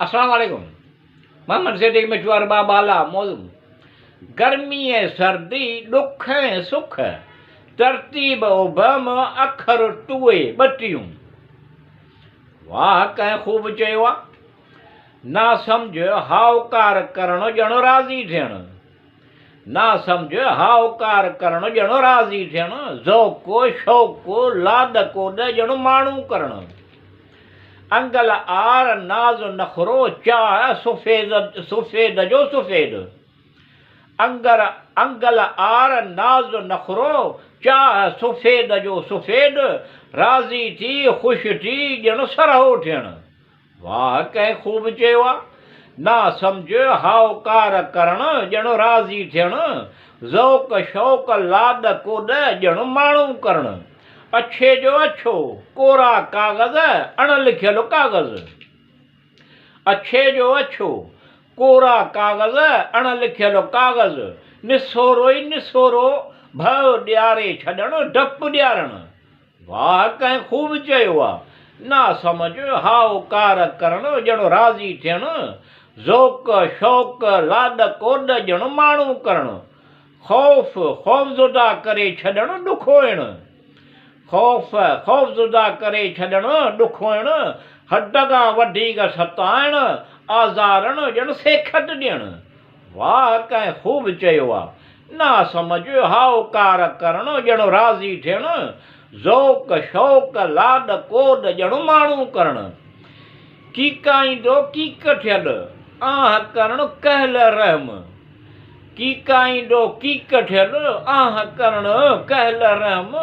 السلام عليڪم محمد صديق مٺو ارباب بالا موضوع گرمي ۽ سردي ڏک ۽ سک ترتيب ابهم اکر ٽوئي ٻٽيون واهه ڪنهن خوب چيو آ نا سمجهه هائوڪار ڪرڻ ڄڻ راضي ٿيڻ نا سمجهه هائوڪار ڪرڻ ڄڻ راضي ٿيڻ ذوق شوق لاڏ ڪوڏ ڄڻ ماڻهو ڪرڻ انگل آر ناز نخرو چاهه سفيد سفيد جو سفيد انگر انگل آر ناز نخرو چاهه سفيد جو سفيد راضي ٿي خوش ٿي ڄڻ سرهو ٿيڻ واهه ڪنهن خوب چيو آ نا سمجهه هائوڪار ڪرڻ ڄڻ راضي ٿيڻ ذوق شوق لاڏ ڪوڏ ڄڻ ماڻهو ڪرڻ اڇي جو اڇو، ڪورا ڪاغذ، اڻ لکيل ڪاغذ. اڇي جو اڇو، ڪورا ڪاغذ، اڻ لکيل ڪاغذ. نسورو ئي نسورو، ڀؤ ڏياري ڇڏڻ، ڊپ ڏيارڻ. واهه ڪنهن خوب چيو آ. نا سمجهه، هائوڪار ڪرڻ، ڄڻ راضي ٿيڻ. ذوق، شوق، لاڏ ڪوڏ، ڄڻ ماڻهو ڪرڻ. خوف، خوفزده ڪري ڇڏڻ، ڏکوئڻ. خوف، خوفزده ڪري ڇڏڻ، ڏکوئڻ، حد کان وڌيڪ ستائڻ، آزارڻ، ڄڻ سيکت ڏيڻ. واهه ڪنهن خوب چيو آ. نا سمجهه، هائوڪار ڪرڻ، ڄڻ راضي ٿيڻ، ذوق، شوق، لاڏ ڪوڏ، ڄڻ ماڻهو ڪرڻ. ڪيڪائيندو ڪيڪ ٿيل، آنهه ڪرڻ ڪهل رحم. ڪيڪائيندو ڪيڪ ٺھيل، آھ ڪرڻ ڪهل رحم،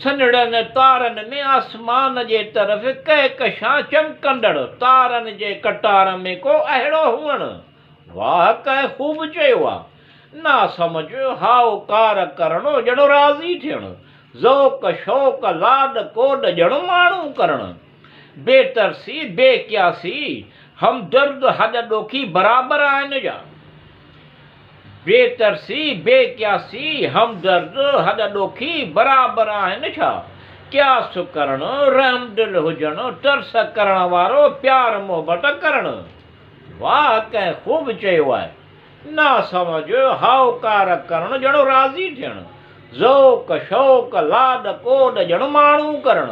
سنھڙن تارن ۾ آسمان جي طرف ڪهڪشان چمڪندڙ تارن جي قطار ۾ ڪو اهڙو هئڻ. واھ ڪنهن خوب چيو آ. نا سمجهه، هائوڪار ڪرڻ ڄڻ راضي ٿيڻ، ذوق شوق لاڏ ڪوڏ ڄڻ ماڻهو ڪرڻ. بي ترسي، بي قياسي، همدرد هڏ ڏوکي برابر آهن جا. بي ترسي، بي قياسي، همدرد هڏ ڏوکي برابر آهن ڇا؟ قياس ڪرڻ، رحمدل هجڻ، ترس ڪرڻ وارو، پيار محبت ڪرڻ. واهه ڪنهن خوب چيو آهي. نا سمجهه، هائوڪار ڪرڻ ڄڻ راضي ٿيڻ، ذوق، شوق، لاڏ ڪوڏ ڄڻ ماڻهو ڪرڻ.